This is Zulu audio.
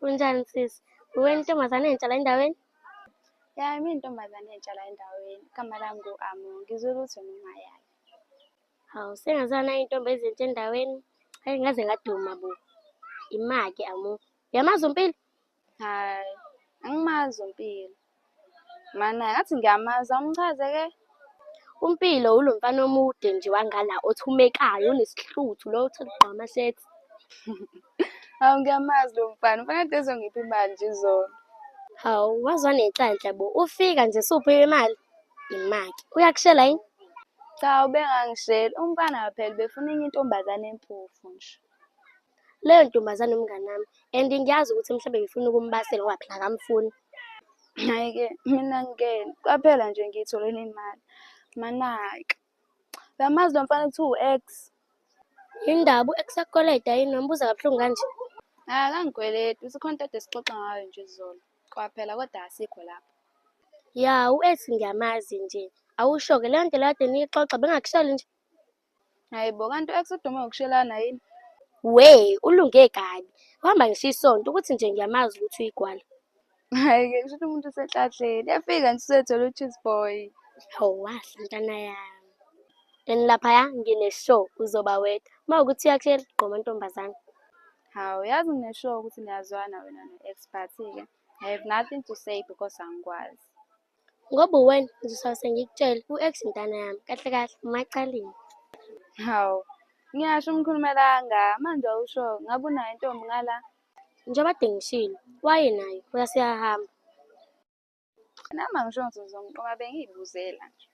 Unjani sisi? Uwena intombazane entsha la endaweni? Ya, mina intombazane entsha la endaweni. Igama lami ngu-Amo, ngizwe ukuthi wena ungayazi. Hawu, sengazana iy'ntombi ezintsha endaweni. Hhayi ngaze ngaduma bo. Imake Amo. Uyamazi uMpilo? Hhayi, angimazi uMpilo. Mana ngathi ngiyamazi, awumchaze-ke. UMpilo ulo mfana omude nje wangala othumekayo onesihluthu lo othanda ukugqoka amashethi. Hawu ngiyamazi lo mfana, umfana kade ezongipha imali nje izolo. Hawu, waze wanenhlanhla bo. Ufika nje suphiwe imali. Imake. Uyakushela yini? Cha, ubengangisheli. Umfana phela ubefuna enye intombazane empofu nje. Leyo ntombazane umngani wami and ngiyazi ukuthi mhlawumbe ngifuna ukumbasela ngoba phela akamfuni. Hhayi-ke mina ngingeni, kwaphela nje ngiyitholele imali. Manake, uyamazi lo mfana kuthiwa u-X? Yindaba u-ex akukweleta yini wambuza kabuhlungu kanje? Hhayi akangikweleti, uthi khona into ade sixoxa ngayo nje izolo. Kwaphela kodwa asikho lapho. Ya, u-ex ngiyamazi nje. Awusho-ke leyo nto leyo kade niyixoxa bengakusheli nje. Hhayi bo, kanti u-ex udume ngokushelana yini? We, ulunge kabi. Uhamba ngisho isonto ukuthi nje ngiyamazi ukuthi uyigwala. Hhayi-ke kusho ukuthi umuntu usenhlahleni. Uyafika nje usethola u-cheese boy. Hawu wahle mntana yami. And laphaya ngine-sure uzoba wedwa. Uma kuwukuthi uyakushela, gqoma ntombazane. Hawu, yazi ngine-sure ukuthi niyazwana wena no-ex but-ke I have nothing to say because angikwazi. Ngoba uwena ngizosuke sengikutshela u-ex mntana yami kahle kahle umacaleni. Hawu, ngiyasho umkhulumelanga manje awusho ngabe unayo intombi ngala? Njengoba kade ngishilo, wayenayo uyase uyahamba. Nami angisho ukuthi ngizomqoma bengiyibuzela nje.